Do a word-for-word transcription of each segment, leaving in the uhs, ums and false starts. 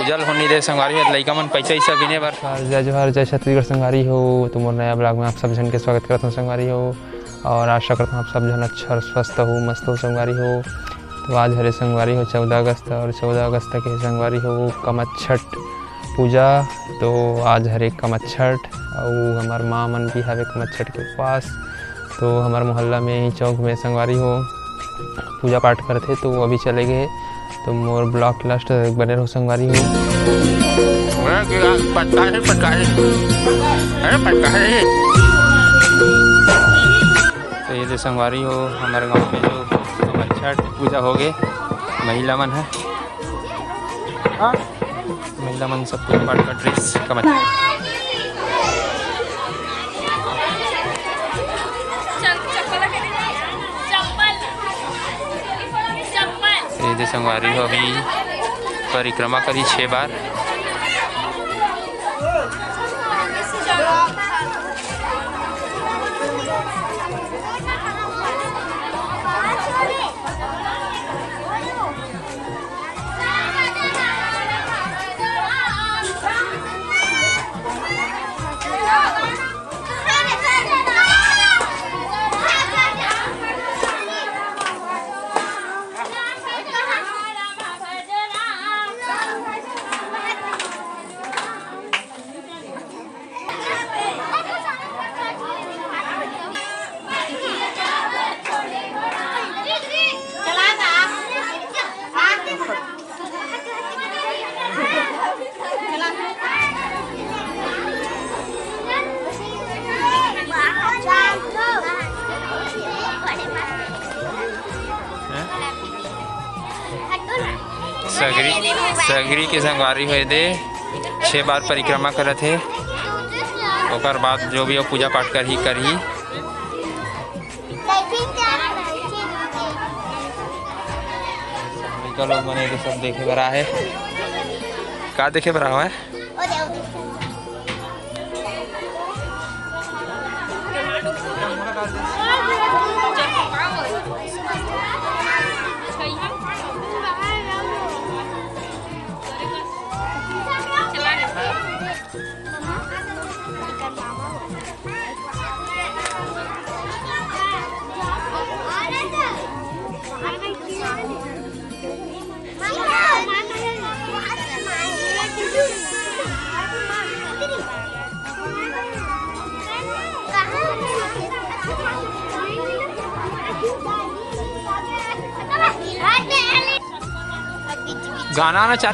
जल होनी दे संगवारी हो, लइका मन पैसा वैसा बिने बर। जय जोहार, जय छत्तीसगढ़ संगवारी हो। तो मोर नया vlog में आप सब झन के स्वागत करत हूँ संगवारी हो, और आशा करत हूँ आप सब झन अच्छा और स्वस्थ हो, मस्त हो संगवारी हो। तो आज हरे संगवारी हो चौदह अगस्त, और चौदह अगस्त के संगवारी हो कमच्छठ पूजा। तो आज हरे कमच्छठ, अउ हमर माँ मन भी हवे कमच्छठ के उपवास। तो हमर मोहल्ला में ही चौक में संगवारी हो पूजा पाठ करथे, तो वो अभी चले गए। तो मोर vlog last तक बने रहो संगवारी हो। अरे पटका है, पटका है। अरे पटका है। तो ये जो संगवारी हो, हमारे गांव में जो छठ पूजा हो गए, महिला मन है। हाँ? महिला मन सब पूजा पाठ कर dress कमच्छठ। ये दे संगवारी हो, अभी परिक्रमा करी छह बार। सगरी, सगरी के संगवारी होए दे, छह बार परिक्रमा करत हे। ओकर बाद जो भी हो पूजा पाठ करही, करही। लइका लोग मन ये सब देखे बर आहे। का देखे बर आहे? गाना ना चाह।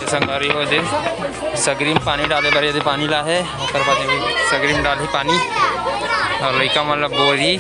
संगवारी हो दे, सगरी में पानी डाले बर यदि पानी ला हे, ओकर बाद ये सगरी में डालही पानी और लइका मन ला बोरी।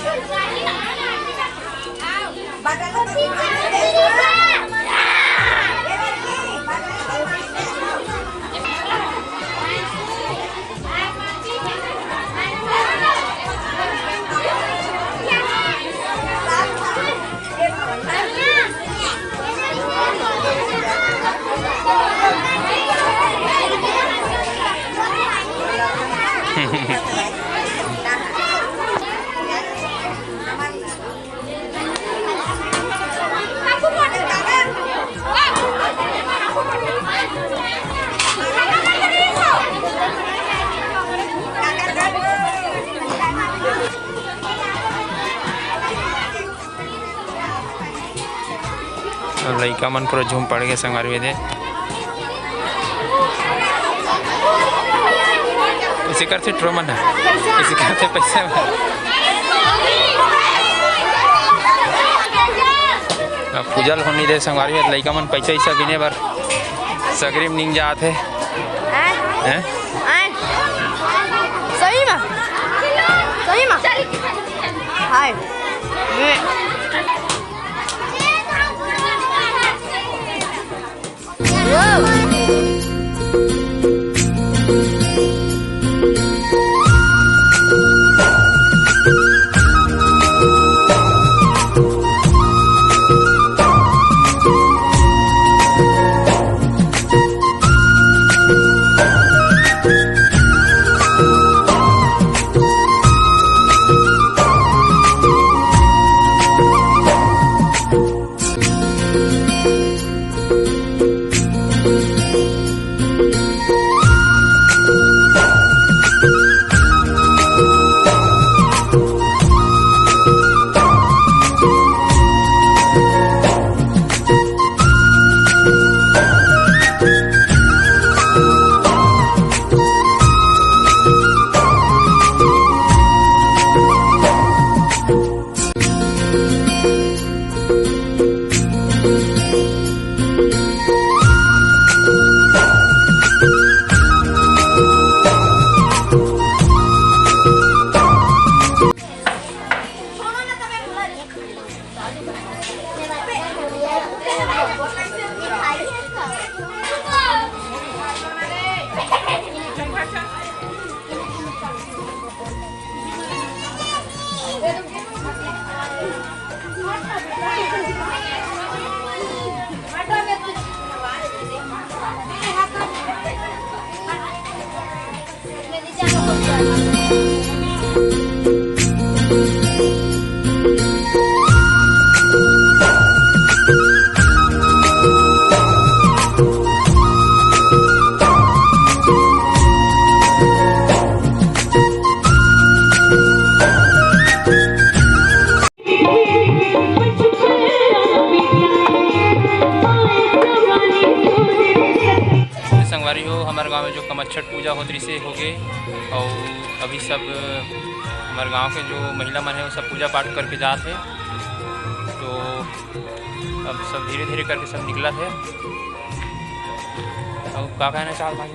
लइका मन पूरा झूम पड़ गे संगवारी हो दे। कइसे करथे ट्रो मन ह? कइसे करथे पैसा बर? अब पूजा ल होनी दे संगवारी हो, लइका मन पैसा वैसा गिने बर सगरी म निंग जात हे। हैं? हैं? हैं? सही म? सही म? हाय। संगवारी हो, हमर गांव में जो कमच्छट पूजा होत रहिसे, होगे, अउ अभी सब हमर गांव के जो महिला मन हे, वो सब पूजा पाठ करके जात हे। तो अब सब धीरे-धीरे करके सब निकलत हे। अउ का कहना चाहत भाई?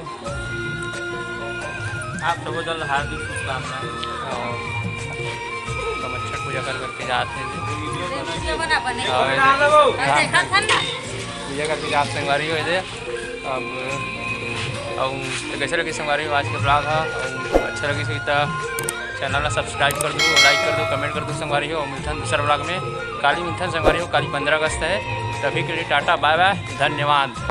आप सबो जन ल हार्दिक शुभकामना। अउ कमच्छट पूजा कर करके जात हे। वीडियो बना के वीडियो बना, बने। अउ बना लेबो। अउ देखत हन ना। पूजा करके जात संगवारी हो दे। अब अउ तो कैसे लगे संगवारी हो आज के vlog ह? अउ अच्छा लगे तो channel ला subscribe कर दो, like कर दो, comment कर दो संगवारी हो। मिलथन दूसरा vlog में। काली मिलथन संगवारी हो, काली पंद्रह अगस्त हे। तभी के लिए टाटा, bye bye, धन्यवाद।